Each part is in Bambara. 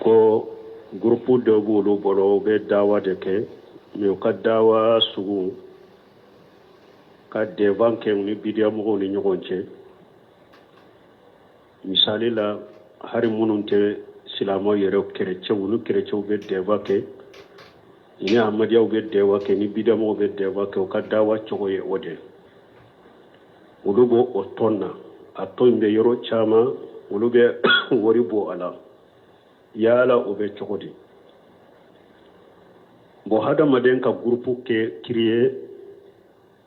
Ko gurupu dɔ b'olu bolo, u bɛ dawa de kɛ, mais u ka dawa sugu ka débat kɛ u ni bidiyamɔgɔw ni ɲɔgɔn cɛ. Misali la, hari minnu tɛ silamɛw yɛrɛ, kerecɛnw ni kerecɛnw bɛ débat kɛ, ni ahmadiyaw bɛ débat kɛ, ni bidiyamɔgɔw bɛ débat kɛ. U ka dawa cogo ye o de. Olu b'o o tɔn na, a tɔn in bɛ yɔrɔ caman, olu bɛ wari bɔ a la. Yala o bɛ cogo di? Bon, hadamaden ka gurupu kɛ créer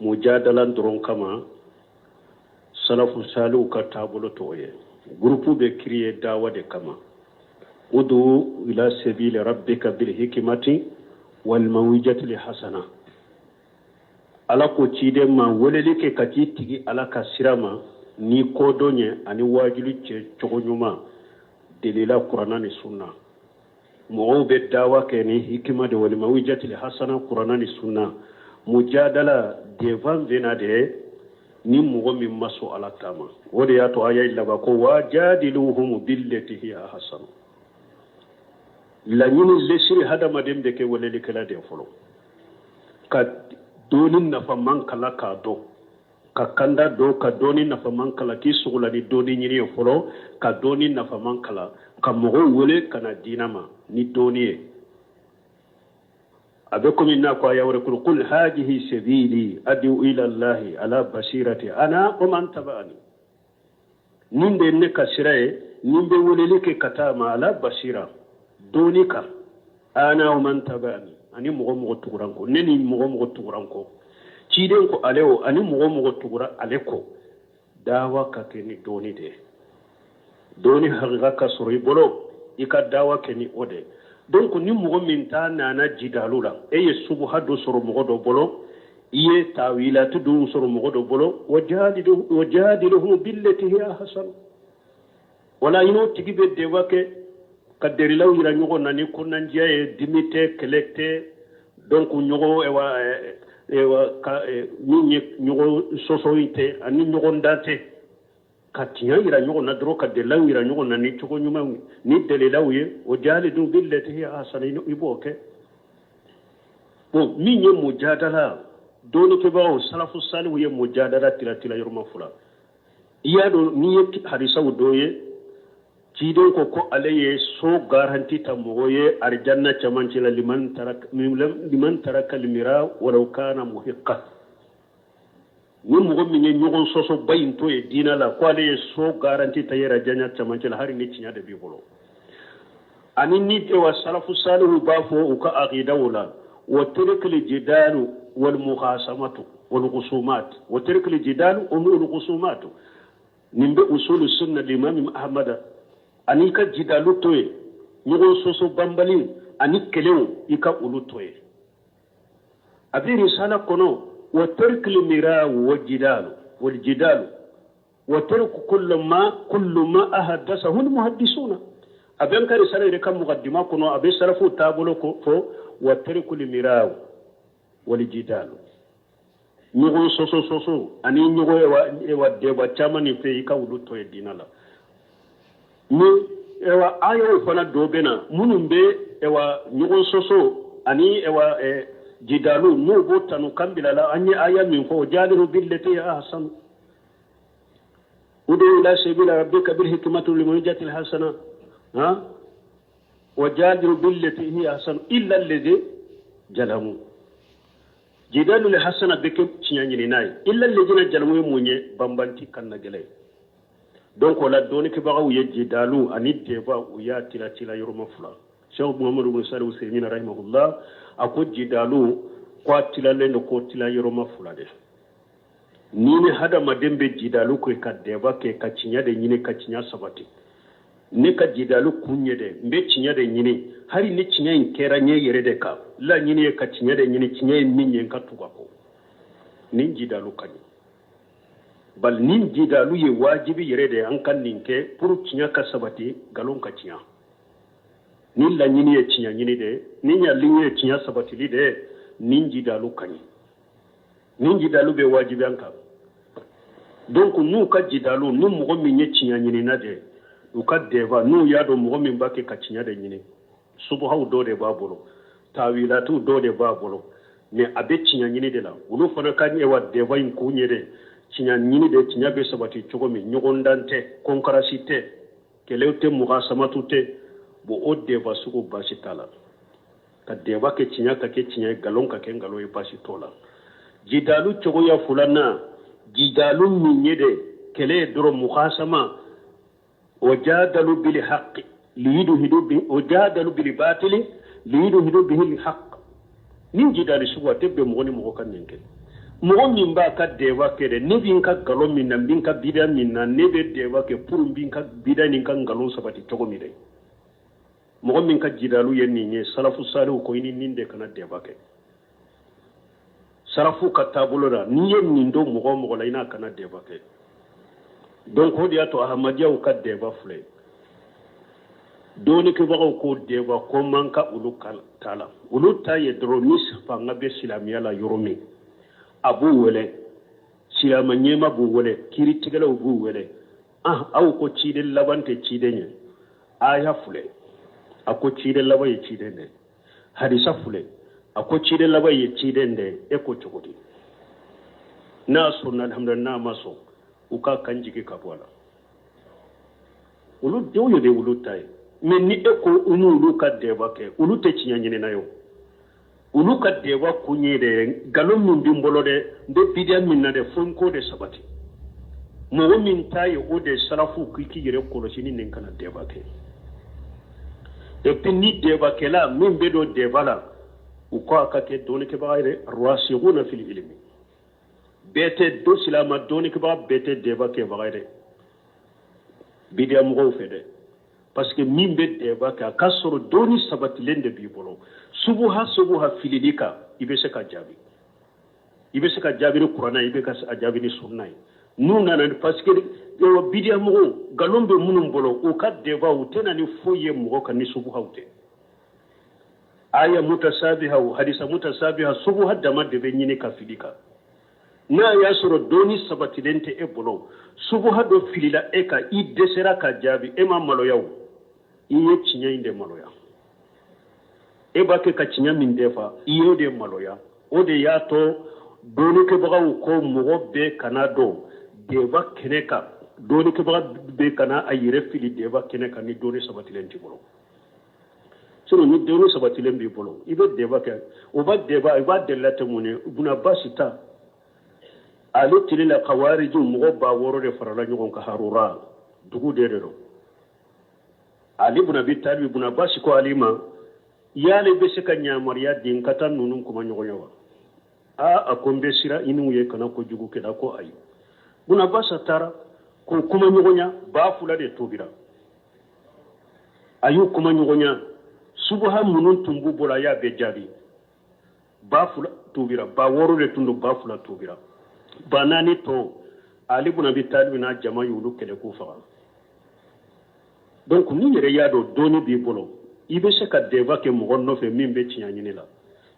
mujadala dɔrɔn kama, salafu saliw ka taabolo t'o ye. Gurupu bɛ créer dawa de kama. Udu ila sabili rabbika bil hikmati wal mawizati l hasana. Ala ko ciden ma: weleli kɛ ka t'i tigi Ala ka sira ma ni kodɔn ye ani wajuli cɛ cogo ɲuman, delila Kurana ni sunna. Mɔgɔw bɛ dawa kɛ ni hikima de, wal mawizati l hasana, Kurana ni sunna. Mujadala, débat bɛna de ni mɔgɔ min ma sɔn Ala ta ma. O de y'a to aya laban ko wajadiluhum billati hiya ahsanu. Laɲini lesiri, hadamaden bɛ kɛ welelikɛla de fɔlɔ, ka dɔɔni nafaman kala k'a dɔn, ka kanda dɔn, ka dɔɔni nafaman kala, k'i sogola ni dɔɔni ɲini ye fɔlɔ, ka dɔɔni nafaman kala, ka mɔgɔw wele ka na diina ma ni dɔɔni ye. A bɛ komi n'a ko aya wɛrɛ kɔnɔ: qul hadihi sabili adu ila Allahi ala basirati ana wa man taba'ani. Nin de ne ka sira ye, nin bɛ weleli kɛ ka taa ma ala basira, dɔɔni kan, ana wa man taba'ani, ani mɔgɔ mɔgɔ tugura n kɔ. Ne ni mɔgɔ mɔgɔ tugura n kɔ, ciden ko ale o, ani mɔgɔ mɔgɔ tugura ale kɔ. Dawa ka kɛ ni dɔɔni de ye. Dɔɔni hakika ka sɔrɔ i bolo, i ka dawa kɛ ni o de. Donc ni mɔgɔ min ta nana jidalu la, e ye subuha dɔ sɔrɔ mɔgɔ dɔ bolo, i ye tawilatu dɔ sɔrɔ mɔgɔ dɔ bolo, wajadiluhum billati hiya ahsan. Wala i n'o tigi bɛ débat kɛ ka derilaw yira ɲɔgɔn na ni kɔnɔnajɛya ye, dimi tɛ, kɛlɛ tɛ. Donc ɲɔgɔn ewa ewa ka min ye ɲɔgɔn sɔsɔ in tɛ ani ɲɔgɔn dan tɛ, ka tiɲɛ yira ɲɔgɔn na dɔrɔn, ka delilaw yira ɲɔgɔn na ni cogo ɲumanw ni delilaw ye. Wajadilu billati hiya ahsan, i b'o kɛ. Bon, min ye mujadala, dɔɔnikɛbagaw salafu salihu ye mujadala tila tila yɔrɔma fila. I y'a dɔn, n'i ye hadisaw dɔ ye, ciden ko ko ale ye so garanti ta mɔgɔ ye arijanna camancɛ la: liman taraka limira walaw kana muhiqqa. Ni mɔgɔ min ye ɲɔgɔn sɔsɔba in to ye diinɛ la, ko ale ye so garanti ta yɛrɛ arijanna camancɛ la, hali ni tiɲɛ de b'i bolo. Ani ni wa salafu salihu b'a fɔ u ka aqidaw la: wa tarikil jidalu wal muhasamatu wal khusumat, wa tarikil jidalu wal khusumat. Nin bɛ usulu sunna limami Ahmada. Ani i ka jidalu to yen, ɲɔgɔn sɔsɔ banbali ani kɛlɛw, i ka olu to yen. A bɛ risala kɔnɔ: wa tarikil mira wa jidalu wal jidalu wa tariku kullu ma ahaddathahu al muhaddisuna. A bɛ n ka risala yɛrɛ ka mukaddima kɔnɔ, a bɛ salafu taabolo ko fɔ: wa tarikul mira wal jidalu, ɲɔgɔn sɔsɔ sɔsɔ ani ɲɔgɔn ewa débat caman nin fɛ, i ka olu to yen diinɛ la. Ni ewa ayaw fana dɔ bɛ na minnu bɛ ewa ɲɔgɔn sɔsɔ ani ewa jidalu, n'u b'o tanu kan bila la, an ye aya min fɔ: jadilu billati ahsan, udu ila sabila rabbika bil hikmati wal mawizati hasana ha wajadilu billati hiya ahsan illa alladhi jalamu. Jidalu le hasana bɛ kɛ tiɲɛ ɲini n'a ye. Illa alladhina jalamu ye mun ye? Banbanti kan na gɛlɛn. Donc o la, dɔɔnikɛbagaw ye jidalu ani débat, u y'a tila tila yɔrɔma fila. Cheikh Muhammadu bin Salih Usaimin rahimahullah a ko jidalu ko a tilalen don ko tila yɔrɔma fila de. Ni hadamaden bɛ jidalu kɛ, ka débat kɛ, ka tiɲɛ de ɲini, ka tiɲɛ sabati, ne ka jidalu kun ye dɛ, n bɛ tiɲɛ de ɲini, hali ni tiɲɛ in kɛra ɲɛ yɛrɛ de kan, laɲini ye ka tiɲɛ de ɲini, tiɲɛ ye min ye, n ka tugu a kɔ, nin jidalu ka ɲi. Bali nin jidalu ye wajibi yɛrɛ de, an ka nin kɛ pour tiɲɛ ka sabati, nkalon ka tiɲɛ. Ni laɲini ye tiɲɛ ɲini de, ni laɲini ye tiɲɛ sabatili de, nin jidalu ka ɲi, nin jidalu bɛ wajibi an kan. Donc n'u ka jidalu, ni mɔgɔ min ye tiɲɛ ɲinina de, U ka débat, n'u y'a dɔn mɔgɔ min b'a kɛ ka tiɲɛ de ɲini, subuhaw dɔ de b'a bolo, tawilatu dɔ de b'a bolo, mais a bɛ tiɲɛ ɲini de la. Olu fana ka ɲɛ débat in kun ye de tiɲɛ ɲini de, tiɲɛ bɛ sabati cogo min, ɲɔgɔndan tɛ, concurrence tɛ, kɛlɛw tɛ, mukasamatu tɛ. Bon, o débat sugu baasi t'a la. Ka débat kɛ tiɲɛ ka kɛ tiɲɛ ye, nkalon ka kɛ nkalon ye, baasi t'o la. Jidalu cogoya filanan, jidalu min ye de kɛlɛ ye dɔrɔn, mukasama, o jadalu bil haqqi liyudhidu bi, o jadalu bil batili liyudhidu bihi al haqq. Nin jidali sugu a tɛ bɛn mɔgɔ ni mɔgɔ ka nin kɛ. Mɔgɔ min b'a ka débat kɛ dɛ, ne bɛ n ka nkalon min na, n bɛ n ka bida min na, ne bɛ débat kɛ pour n bɛ n ka bida ni n ka nkalon sabati cogo min dɛ. Mɔgɔ min ka jidalu ye nin ye, salafu salihu ko i ni nin de kana débat kɛ. Salafu ka taabolo la, n'i ye nin don mɔgɔ o mɔgɔ la, i n'a kana débat kɛ. Donc o de y'a to ahmadiyaw ka débat filɛ, dɔɔnikɛbagaw ko débat ko man ka olu ta la. Olu ta ye dɔrɔn ni fanga bɛ silamɛya la yɔrɔ min, a b'u wele, silamɛ ɲɛma b'u wele, kiiritigɛlaw b'u wele. Ah, aw ko ciden laban tɛ ciden ye, aya filɛ, a ko ciden laban ye ciden de, hadisa filɛ, a ko ciden laban ye ciden de, e ko cogo di? N'a sɔnna, alhamdulillah, n'a ma sɔn, u k'a kan jigi ka bɔ a la. Olu denw ye de olu ta ye. Mais ni e ko u n'olu ka débat kɛ, olu tɛ tiɲɛ ɲinina ye o. Olu ka débat kun ye de nkalon min bɛ n bolo dɛ, n bɛ bidiya min na dɛ, fo n k'o de sabati. Mɔgɔ min ta ye o de, salafu k'i k'i yɛrɛ kɔlɔsi ni nin kana débat kɛ. Et puis ni débat kɛla min bɛ don débat la, u ko a ka kɛ dɔɔnikɛbaga ye dɛ, rasikhuna fil ilmi. Bɛɛ tɛ do silama dɔɔnikɛbaga, bɛɛ tɛ débat kɛbaga ye dɛ, bidiya mɔgɔw fɛ dɛ. Parce que min bɛ débat kɛ, a ka sɔrɔ dɔɔni sabatilen de b'i bolo. Subuha subuha filili kan, i bɛ se ka jaabi, i bɛ se ka jaabi ni kuranɛ ye, i bɛ ka a jaabi ni sunna ye. N'u nana, parce que bidiya mɔgɔw, nkalon bɛ minnu bolo, u ka débat u tɛ na ni foyi ye mɔgɔ kan ni subuhaw tɛ. Aya mutasabiha, hadisa mutasabiha, subuha dama de bɛ ɲini ka fili kan. N'a y'a sɔrɔ dɔɔni sabatilen tɛ e bolo, subuha dɔ filila e kan, i dɛsɛra ka jaabi, e ma maloya o, i ye tiɲɛ in de maloya. E b'a kɛ ka tiɲɛ min defa, i y'o de maloya. O de y'a to dɔɔnikɛbagaw ko mɔgɔ bɛɛ kana dɔn débat kɛnɛ kan, dɔɔnikɛbaga bɛɛ kana a yɛrɛ fili débat kɛnɛ kan ni dɔɔni sabatilen t'i bolo. Sinon ni dɔɔni sabatilen b'i bolo, i bɛ débat kɛ. O b'a débat, i b'a delila tɛ mun ye, Ibn Abbas ta ale tile la, kawariju mɔgɔ 6000 de farala ɲɔgɔn kan Harura dugu de don. Ali ibn Abi Talib, Ibn Abbas ko Ali ma, y'ale bɛ se ka yamaruya di n ka taa ninnu kuma ɲɔgɔn ye wa? Aa, a ko n bɛ siran i n'u ye kana kojugu kɛ. Ko ayi. Ibn Abbas taara k'o kuma ɲɔgɔnya, 2000 de tobira. A y'u kuma ɲɔgɔnya, subuha minnu tun b'u bolo, a y'a bɛɛ jaabi. 2000 tubira, 6000 de tun don, 2000 tubira, 4000 tɔ, Ali ibn Abi Talib n'a jama y'olu kɛlɛ k'u faga. Donc n'i yɛrɛ y'a dɔn dɔɔni b'i bolo, i bɛ se ka débat kɛ mɔgɔ nɔfɛ min bɛ tiɲɛ ɲini la.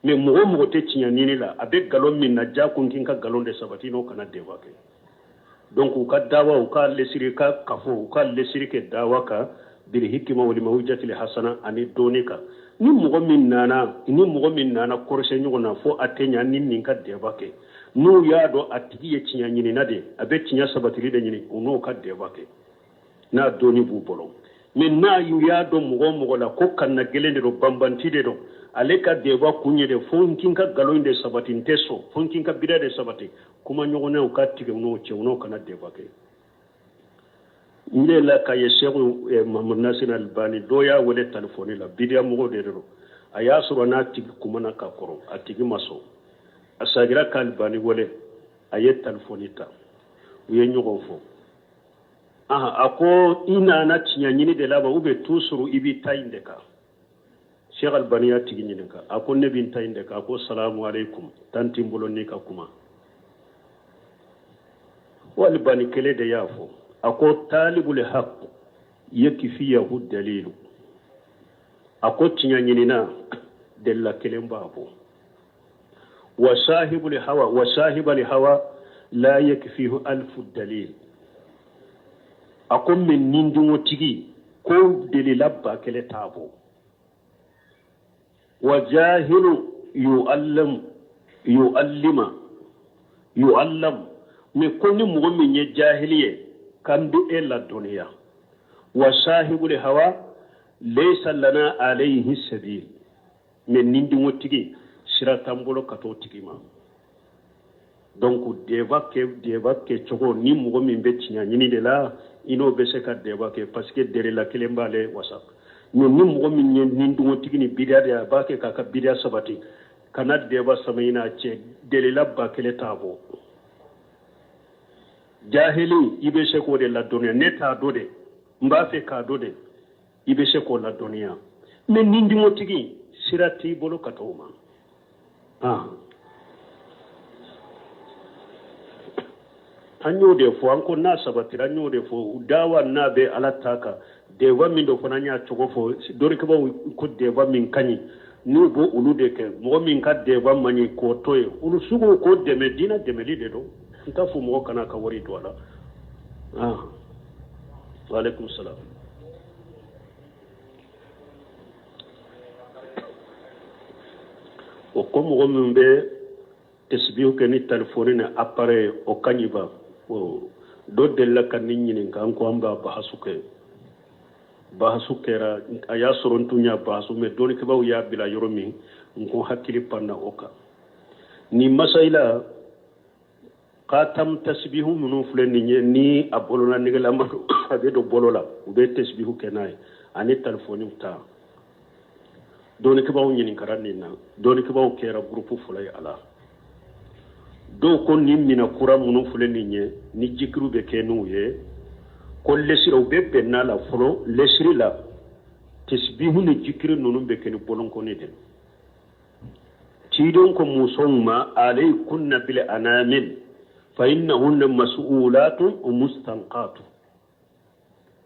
Mais mɔgɔ o mɔgɔ tɛ tiɲɛ ɲini la, a bɛ nkalon min na, jako k'i ka nkalon de sabati, n'o kana débat kɛ. Donc u ka dawa, u ka lesiri ka kafo, u ka lesiri kɛ dawa kan bil hikima wal mawjatil hasana ani dɔɔni kan. Ni mɔgɔ min nana, ni mɔgɔ min nana kɔrɔsɛ ɲɔgɔn na fo a tɛ ɲa ni nin ka débat kɛ, n'u y'a dɔn a tigi ye tiɲɛ ɲinina de, a bɛ tiɲɛ sabatili de ɲini, u n'o ka débat kɛ n'a dɔɔni b'u bolo. Mais n'a y'u y'a dɔn mɔgɔ o mɔgɔ la ko kanna gɛlɛn de don, banbanti de don, ale ka débat kun ye de fo n k'i ka nkalon de sabati, n tɛ sɔn, fo n k'i ka bida de sabati, kuma ɲɔgɔnnaw ka tigɛ u n'o cɛ, u n'o kana débat kɛ. N la k'a ye Sɛku Mahamadu Nasir Albani dɔ y'a wele telefɔni la, bidiya mɔgɔw de don. A y'a sɔrɔ n'a tigi kumana ka kɔrɔ, a tigi ma sɔn. A sagira ka Albani wele, a ye telefɔni ta, u ye ɲɔgɔn fɔ. A ko i nana tiɲɛ ɲini de la wa, ou bien toujours i b'i ta in de kan? Cheikh Albani y'a tigi ɲininka, a ko ne bɛ n ta in de kan. A ko salamu aleykum, tan t'i bolo n'i ka kuma. O Albani kelen de y'a fɔ, a ko talibul haq yakfiyahu dalilu, a ko tiɲɛ ɲinina delila kelen b'a bɔ, wa sahibul hawa wa sahibal hawa la yakfihu alfu dalil. A ko mais nindungotigi ko delila 1000 t'a bɔ. Wa jahilu yu'allam yu'allima yu'allam, mais ko ni mɔgɔ min ye jahili ye k'an bɛ e ladɔnniya. Wa sahibul hawa laysa lana alayhi sabil, mais nindungotigi sira t'an bolo ka t'o tigi ma. Donc débat kɛ débat kɛcogo, ni mɔgɔ min bɛ tiɲɛ ɲini de la, i n'o bɛ se ka débat kɛ parce que delila kelen b'ale wasa. Mais ni mɔgɔ min ye nindungotigi ni bidiya de ye, a b'a kɛ k'a ka bidiya sabati, kana débat sama i n'a cɛ, delila 1000 t'a bɔ. Jahili i bɛ se k'o de ladɔnniya, ne t'a dɔn de, n b'a fɛ k'a dɔn de, i bɛ se k'o ladɔnniya. Mais nindungotigi sira t'i bolo ka t'o ma. An y'o de fɔ, an ko n'a sabatira, an y'o de fɔ, dawa n'a bɛ ala ta kan, débat min don fana, an y'a cogo fɔ, dɔnnikɛbaaw ko débat min ka ɲi, n'u b'o olu de kɛ. Mɔgɔ min ka débat man ɲi k'o to yen, olu sugu k'o dɛmɛ, diinɛ dɛmɛli de don. N t'a fɔ mɔgɔ kana ka wari don a la. Waaleykum salaam. O ko mɔgɔ min bɛ tɛsibiw kɛ ni telefɔni ni appareil, o ka ɲi ba. O dɔ delila ka nin ɲininka, an ko an b'a bahasu kɛ. Bahasu kɛra, a y'a sɔrɔ n tun y'a bahasu, mais dɔnnikɛbaaw y'a bila yɔrɔ min, n ko hakili panna o kan. Nin masayila katam tasbihu minnu filɛ nin ye, ni a bolola negelama don, a bɛ don bolo la, u bɛ tasbihu kɛ n'a ye, ani telefɔniw ta. Dɔnnikɛbaaw ɲininkara nin na, dɔnnikɛbaaw kɛra gurupu fila ye a la. Dɔw ko nin minɛ kura minnu filɛ nin ye, ni jikiriw bɛ kɛ n'u ye, ko lesiri u bɛ bɛn n'a la fɔlɔ. Lesiri la tasbihu ni jikiri ninnu bɛ kɛ ni bolonkɔni de. Ciden ko musow ma alaykunna bil anamil fa innahunna mas'ulatun wa mustanqatu.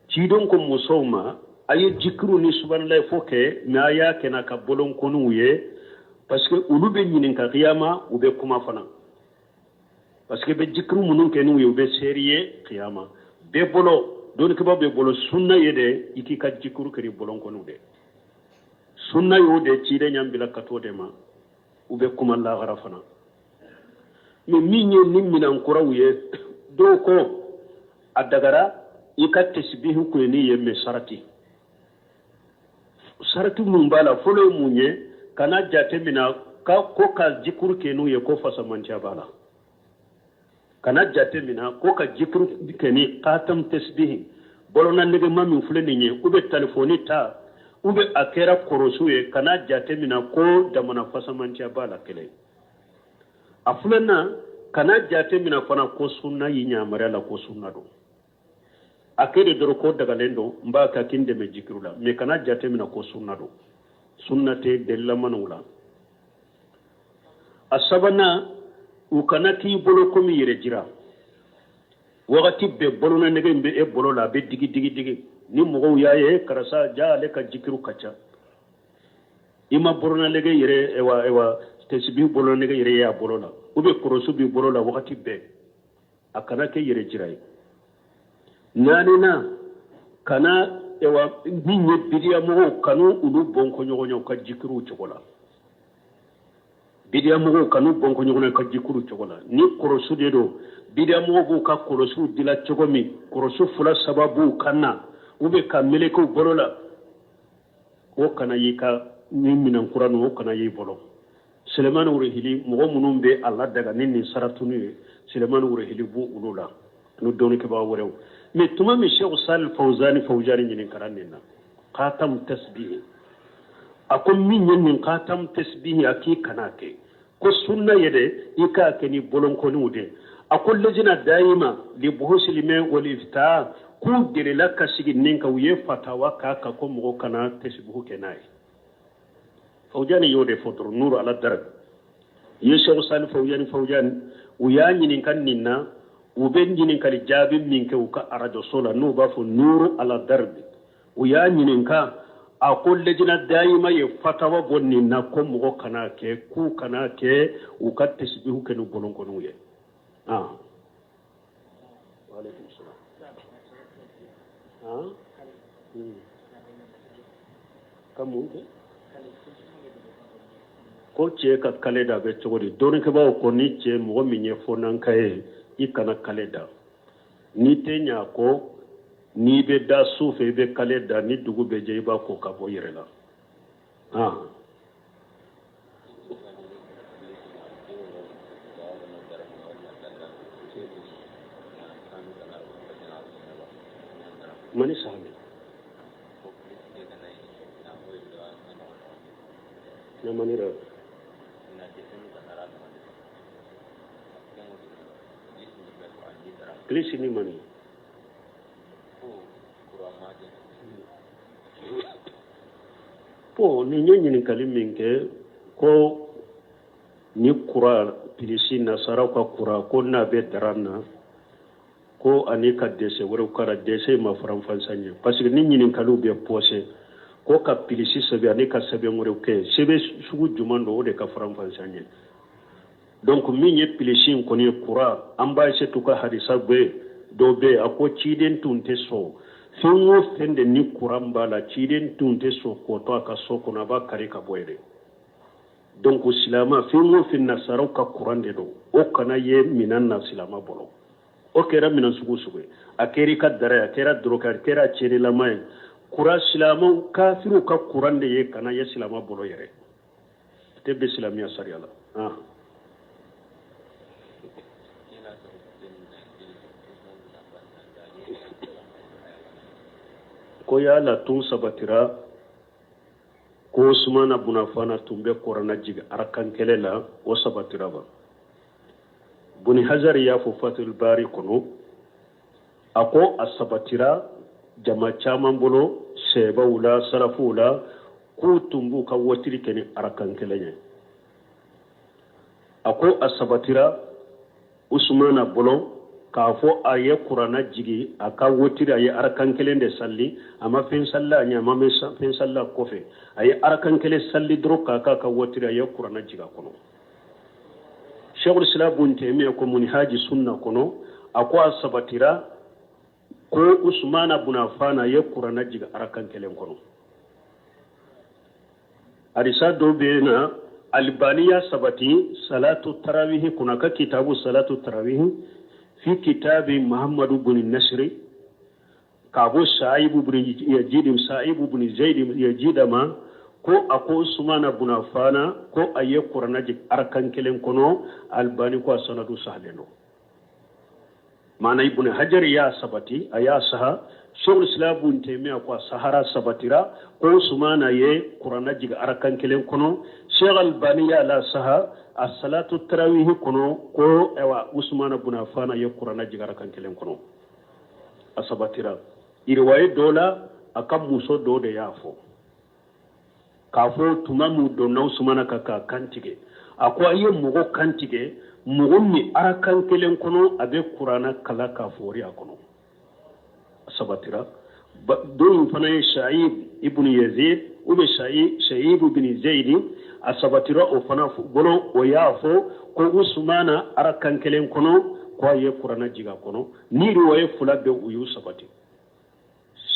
Ciden ko musow ma a ye jikiriw ni subahanallahi fɔ kɛ, mais a y'a kɛ n'a ka bolonkɔniw ye, parce que olu bɛ ɲininka kiyama, u bɛ kuma fana, parce que bɛ jikiriw minnu kɛ n'u ye, u bɛ seeri ye kiyama. Bɛɛ bolo, dɔnnikɛbaa bɛ bolo, sunna ye de i k'i ka jikiriw kɛ ni bolonkɔniw de. Sunna y'o de, ciden y'an bila ka t'o de ma, u bɛ kuma lahara fana. Mais min ye ni minɛn kuraw ye, dɔw ko a dagara i ka tɛsibihu kun ye n'i ye, mais sarati sarati mun b'a la, fɔlɔ ye mun ye, kana jate mina ko ka jikuru kɛ n'u ye ko fasamantiya b'a la. Kana jate mina ko ka jikuru kɛ ni katam tɛsibihi bolona nɛgɛma min filɛ nin ye, u bɛ telefɔni ta, u bɛ a kɛra kɔrɔsiw ye, kana jate mina ko jamana fasamantiya b'a la kelen. A filanan, kana jate mina fana ko sunna y'i yamaruya la ko sunna don. A kɛ de dɔrɔn ko dagalen don, n b'a kɛ k'i dɛmɛ jikiru la, mais kana jate mina ko sunna don. Sunna tɛ dalilamanaw la. A sabanan, u kana k'i bolo komi yɛrɛ jira. Wagati bɛɛ bolona nɛgɛ in bɛ e bolo la, a bɛ digi digi digi. Ni mɔgɔw y'a ye karisa ja ale ka jikiru ka ca. I ma bolona nɛgɛ yɛrɛ, ewa ewa tɛsibi bolona nɛgɛ yɛrɛ y'a bolo la, ou bien kɔrɔsu b'i bolo la wagati bɛɛ. A kana kɛ yɛrɛ jira ye. Naaninan, kana ewa min ye bidiya mɔgɔw kanu olu bɔnko ɲɔgɔn ye u ka jikiruw cogo la. Bidiya mɔgɔw kanu bɔnko ɲɔgɔn ye u ka jikiruw cogo la. Ni kɔrɔsu de don, bidiya mɔgɔw b'u ka kɔrɔsuw dila cogo min, kɔrɔsu 2 3 b'u kan na, u bɛ ka melekew bolo la, o kana y'i ka ni minɛn kura ninnu, o kana y'i bolo. Selemani Wurehili, mɔgɔ minnu bɛ a ladaga ni nin saratunu ye, Selemani Wurehili b'u olu la, ani dɔnnikɛbaa wɛrɛw. Mais tuma min Sheikh Salih Fawzani Fawzani ɲininkara nin na, katam tasbihi, a ko min ye nin katam tasbihi, a k'i kana kɛ ko sunna ye dɛ, i k'a kɛ ni bolonkɔniw de. A ko lajina dayima li buhusilime wal ifta, k'u delila ka sigi nin kan, u ye fatawa k'a kan ko mɔgɔ kana tasbihu kɛ n'a ye. Fawzani y'o de fɔ dɔrɔn, nuru ala darab. Ye Sheikh Salih Fawzani Fawzani, u y'a ɲininka nin na, u bɛ ɲininkali jaabi min kɛ u ka arajoso la, n'u b'a fɔ nuru ala darbi, u y'a ɲininka, a ko lajina dayima ye fatawa bɔ nin na ko mɔgɔ kana kɛ, k'u kana kɛ u ka tɛsibihu kɛ ni bolonkɔniw ye. Waaleykum salaam. Han ka mun kɛ ko cɛ ka kale da bɛ cogo di dɔnnikɛbaaw ko ni cɛ mɔgɔ min ye fɔnanka ye i kana kale da n'i tɛ ɲa a kɔ n'i bɛ da su fɛ i bɛ kale da ni dugu bɛ jɛ i b'a ko ka bɔ i yɛrɛ la han mani sahami na mani rɛ kilisi ni mani bon nin ye ɲininkali min kɛ ko ni kura pilisi nasaraw ka kura ko n'a bɛ dara na ko ani ka dɛsɛ wɛrɛw kara dɛsɛ ma faranfansa ɲɛ parce que ni ɲininkaliw bɛ pɔse ko ka pilisi sɛbɛn ani ka sɛbɛn wɛrɛw kɛ sɛbɛn sugu jumɛn don o de ka faranfansa ɲɛ donc min ye pilisi in kɔni ye kura an b'a se tu ka hadisa bɛ dɔ bɛ a ko ciden tun tɛ sɔn fɛn o fɛn de ni kuran b'a la ciden tun tɛ sɔn k'o to a ka so kɔnɔ a b'a kari ka bɔ yen de donc silama fɛn o fɛn nasaraw ka kuran de don o kana ye minan na silama bolo o kɛra minan sugu sugu ye a kɛra i ka dara ye a kɛra dɔrɔkɛ a kɛra cɛnilama ye kuran silamaw kafiriw ka kuran de ye kana ye silama bolo yɛrɛ tɛ bɛ silamɛya sariya la ah. Ko yala tun sabatira ko usumana buna fana tun bɛ kɔrɔna jigin arakan kelen la o sabatira ba buni hazari y'a fɔ fatul bari kɔnɔ a ko a sabatira jama caman bolo sɛbaw la sarafuw la k'u tun b'u ka wotiri kɛ ni arakan kelen ye a ko a sabatira usumana bolo k'a fɔ a ye kurana jigi a ka wotiri a ye arakan kelen de salli a ma fɛn salli a ɲɛ a ma fɛn salli a kɔfɛ a ye arakan kelen salli dɔrɔn k'a k'a ka wotiri a ye kurana jigi a kɔnɔ sheikhul islam bun taymiya ko munhaji sunna kɔnɔ a ko a sabatira ko usumana bun afana ye kurana jigi arakan kelen kɔnɔ hadisa dɔ bɛ yen na albani y'a sabati salatu tarawihi kɔnɔ a ka kitabu salatu tarawihi fi kitabi muhammadu bin nasiri k'a bɔ sa'ibu bin yazid sa'ibu bin zaid yazida ma ko a ko usumana bun afana ko a ye kurana jigi arakan kelen kɔnɔ albani ko a sanadu sahalen don maana ibn hajar y'a sabati a y'a saha sheikhul islam bun taymiya ko a sahara sabatira ko usumana ye kurana jigi arakan kelen kɔnɔ sheikh albani y'a la saha a salatu tarawihi kɔnɔ ko ayiwa usumana bun afana ye kurana jigi arakan kelen kɔnɔ a sabatira iriwaye dɔ la a ka muso dɔ de y'a fɔ k'a fɔ tuma min donna usumana kan k'a kantigɛ a ko a ye mɔgɔ kantigɛ mɔgɔ min arakan kelen kɔnɔ a bɛ kurana kalan k'a foori a kɔnɔ a sabatira dɔ in fana ye sha'ib ibn yazid ou bien sha'ib ibn zaidi a sabatira o fana bolo o y'a fɔ ko usumana arakan kelen kɔnɔ ko a ye kurana jigin a kɔnɔ ni riwaye fila bɛɛ u y'u sabati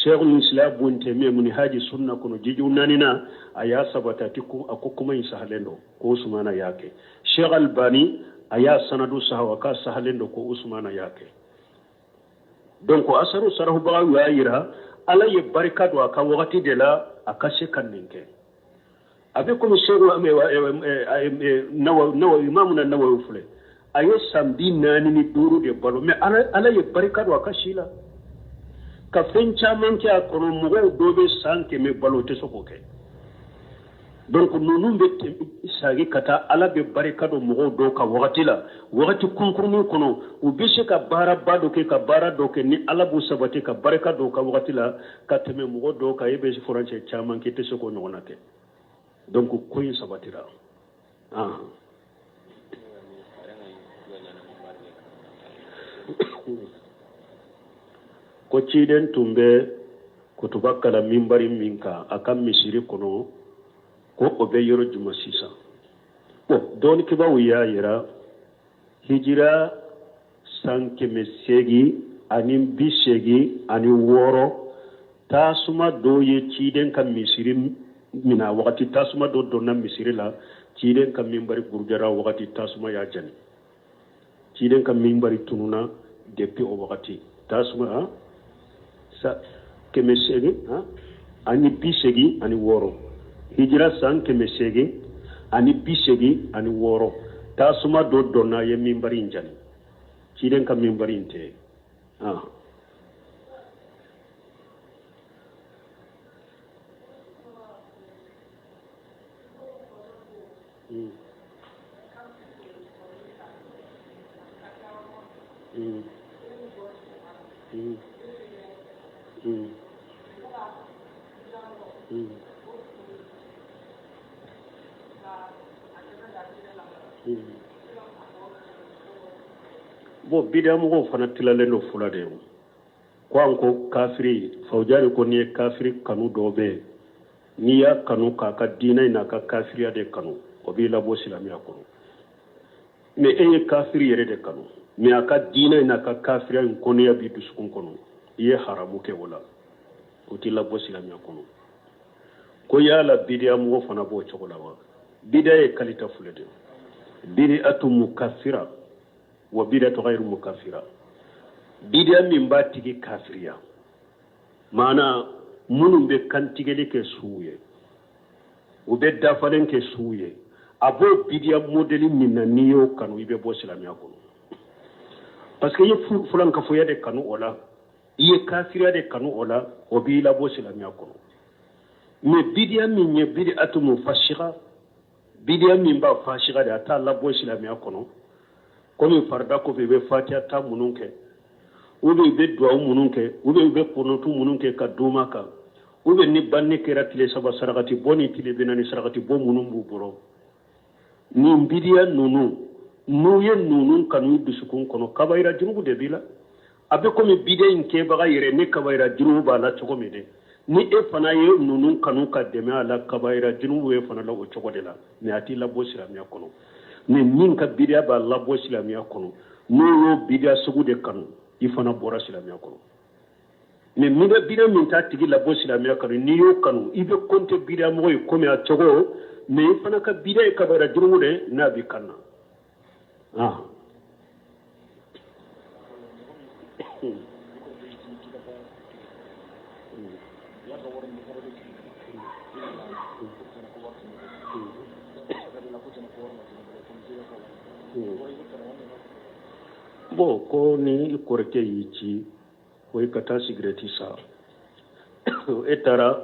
sheikhul islam bun taymiya minhaji sunna kɔnɔ jiju naaninan a y'a sabati a ko kuma in sahalen don ko usumana y'a kɛ sheikh albani a y'a sanadu sahawa k'a sahalen don ko usumana y'a kɛ donc asaru sarahubagaw y'a yira ala ye barika don a ka wagati de la a ka se ka nin kɛ a bɛ komi seku nawawi imamuna nawawi filɛ a ye san 45 de balo mais ala ye barika don a ka si la ka fɛn caman kɛ a kɔnɔ mɔgɔw dɔw bɛ san 100 balo o tɛ se k'o kɛ donc ninnu bɛ sagi ka taa ala bɛ barika don mɔgɔw dɔw ka wagati la wagati kunkurunin kɔnɔ u bɛ se ka baaraba dɔ kɛ ka baara dɔ kɛ ni ala b'u sabati ka barika don u ka wagati la ka tɛmɛ mɔgɔ dɔw kan e bɛ furancɛ caman kɛ i tɛ se k'o ɲɔgɔnna kɛ donc ko in sabatira ah. Ko ciden tun bɛ kutuba kalan minbari min kan a ka misiri kɔnɔ ko o bɛ yɔrɔ jumɛn sisan bon dɔnnikɛbaaw y'a yira hijira san 800 886, tasuma dɔ ye ciden ka misiri mina wagati, tasuma dɔ donna misiri la, ciden ka minbari gurujara wagati, tasuma y'a jani. Ciden ka minbari tununa depuis o wagati. Tasuma sa 886, hijira san 886, tasuma dɔ donna ye minbari in jani, ciden ka minbari in tɛ. Bon, bidiyamɔgɔw fana tilalen don fula de ye. Ko an ko kafiri fawujari, ko n'i ye kafiri kanu, dɔ bɛ yen, n'i y'a kanu k'a ka diinɛ in n'a ka kafiriya de kanu, o b'i labɔ silamɛya kɔnɔ. Mais e ye kafiri yɛrɛ de kanu, mais a ka diinɛ in n'a ka kafiriya in kɔniya b'i dusukun kɔnɔ, i ye haramu kɛ o la, o t'i labɔ silamɛya kɔnɔ. Ko yala bidiya mɔgɔ fana b'o cogo la wa? Bidiya ye qualité fila de ye: bidiyatu mukafira wa bidiyatu ghayru mukafira. Bidiya min b'a tigi kafiriya, maana minnu bɛ kantigɛli kɛ suw ye, u bɛ dafalen kɛ suw ye, a b'o bidiya modèle min na, n'i y'o kanu, i bɛ bɔ silamɛya kɔnɔ, parce que i ye fulankafoya de kanu o la, i ye kafiriya de kanu o la, o b'i labɔ silamɛya kɔnɔ. Mais bidiya min ye bidiyatu mufasika, bidiya min b'a fasika de, a t'a labɔ silamɛya kɔnɔ, komi farida kɔfɛ i bɛ fatiya ta minnu kɛ, ou bien i bɛ duwawu minnu kɛ, ou bien i bɛ kunutu minnu kɛ ka duma kan, ou bien ni banni kɛra tile 3 sarakati bɔ ni tile 40 sarakati bɔ minnu b'u bolo, nin bidiya ninnu, n'u ye ninnu kanu i dusukun kɔnɔ, kabayira jurumu de b'i la. A bɛ komi bidiya in kɛbaga yɛrɛ ni kabayira jurumu b'a la cogo min dɛ, ni e fana ye ninnu kanu ka dɛmɛ a la, kabayira jurumu b'e fana la o cogo de la, mais a t'i labɔ silamɛya kɔnɔ. Mais min ka bidiya b'a labɔ silamɛya kɔnɔ, n'o y'o bidiya sugu de kanu, i fana bɔra silamɛya kɔnɔ. Mais min bɛ bidiya min t'a tigi labɔ silamɛya kɔnɔ, n'i y'o kanu, i bɛ compter bidiya mɔgɔ ye komi a cogo, mais i fana ka bidiya ye kabayira jurumu de n'a b'i kan na. Bon, ko ni i kɔrɔkɛ y'i ci ko i ka taa sigirɛti san, e taara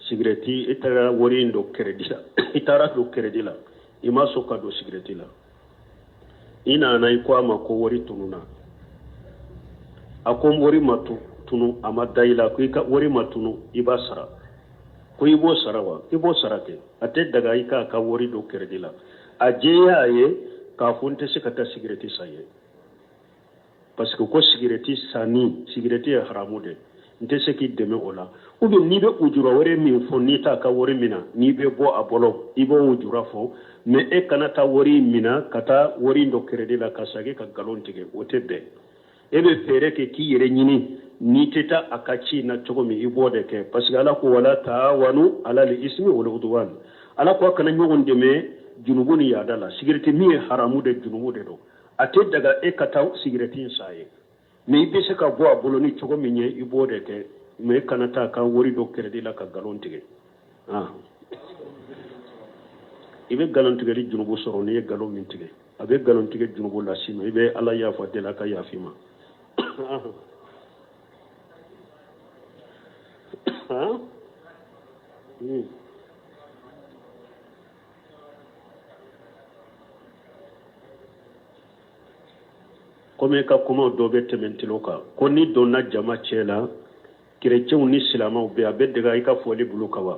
sigirɛti, e taara wari in don crédit la, i taara don crédit la, i ma sɔn ka don sigirɛti la, i nana, i ko a ma ko wari tununa. A ko wari ma tunu, a ma da i la ko i ka wari ma tunu, i b'a sara. Ko i b'o sara wa? I b'o sara kɛ. A tɛ daga i k'a ka wari don crédit la. A jɛya a ye k'a fɔ n tɛ se ka taa sigirɛti san ye, parce que ko sigirɛti sanni, sigirɛti ye haramu de, n tɛ se k'i dɛmɛ o la. Ou bien n'i bɛ ujura wɛrɛ min fɔ, n'i t'a ka wari minɛ, n'i bɛ bɔ a bolo, i b'o ujura fɔ, mais e kana taa wari minɛ ka taa wari don crédit la ka segin ka nkalon tigɛ, o tɛ bɛn. E bɛ fɛɛrɛ kɛ k'i yɛrɛ ɲini, n'i tɛ taa a ka ci na cogo min, i b'o de kɛ, parce que Ala ko wala taawanu alal ismi wal udwan, Ala ko a kana ɲɔgɔn dɛmɛ junubu ni yaada la. Sigirɛti min ye haramu de, junubu de don, a tɛ daga e ka taa sigirɛti in san ye, mais i bɛ se ka bɔ a bolo ni cogo min ye, i b'o de kɛ, mais e kana taa ka wari don crédit la ka nkalon tigɛ. I bɛ nkalon tigɛli junubu sɔrɔ n'i ye nkalon min tigɛ, a bɛ nkalon tigɛ junubu las'i ma, i bɛ Ala yafa deli a ka yafa i ma. Komi ka kuma dɔ bɛ tɛmɛ tilo kan, ko ni donna jama cɛ la, kerecɛnw ni silamɛw bɛ, a bɛ dɛgɛ i ka fɔli bolo kan wa,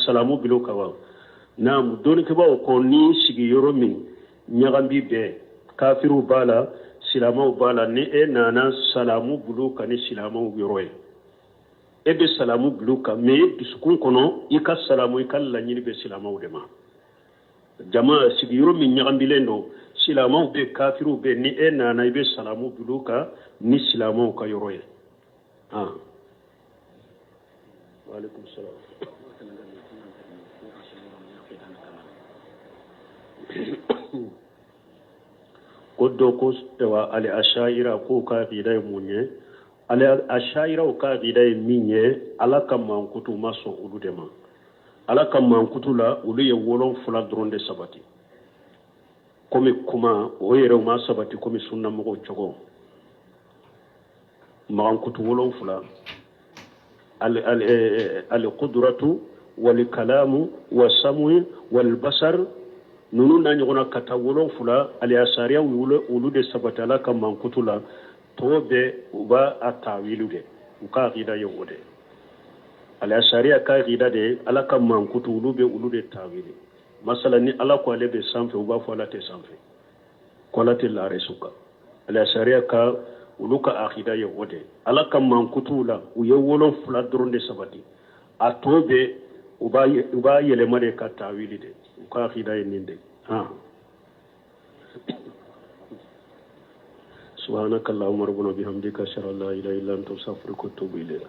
salamu bolo kan wa? Naam, dɔnnikɛbaaw ko ni sigi yɔrɔ min ɲagambi bɛɛ, kafiriw b'a la, silamɛw b'a la, ni e nana salamu bolo kan ni silamɛw yɔrɔ ye, e bɛ salamu bolo kan, mais e dusukun kɔnɔ i ka salamu, i ka laɲini bɛ silamɛw de ma. Jama sigiyɔrɔ min ɲagambilen don, Silamɛw bɛ, kafiriw bɛ. Ni e nana, i bɛ salamu bil'u kan ni silamɛw ka yɔrɔ ye. Ah, waaleykum salaam. Ko dɔ ko wa ali ashayira k'u ka akida ye mun ye? Ali ashayiraw ka akida ye min ye, Ala ka mankutu ma sɔn olu de ma. Ala ka mankutu la, olu ye 7 dɔrɔn de sabati komi kuma. O yɛrɛ ma sabati komi sunnamɔgɔw cogo. Mankutu 7: alikudratu walikalamu wasamu walibasar, ninnu n'a ɲɔgɔnna ka taa 7. Aliyasariyaw olu de sabati Ala ka mankutu la. Tɔw bɛɛ, u b'a a tawilu de. U ka akida ye o de. Aliyasariya ka akida de, Ala ka mankutu, olu bɛ olu de tawili. Masala, ni Ala ko ale bɛ sanfɛ, u b'a fɔ Ala tɛ sanfɛ, ko Ala tɛ laresu kan. Aliyasariya ka, olu ka akida ye o de. Ala ka mankutu la, u ye 7 dɔrɔn de sabati. A tɔ bɛɛ, u b'a yɛlɛma de ka tawili de. U ka akida ye nin de. Han, سبحانك اللهم ربنا بحمدك، اشهد ان لا اله الا انت، استغفرك واتوب اليك.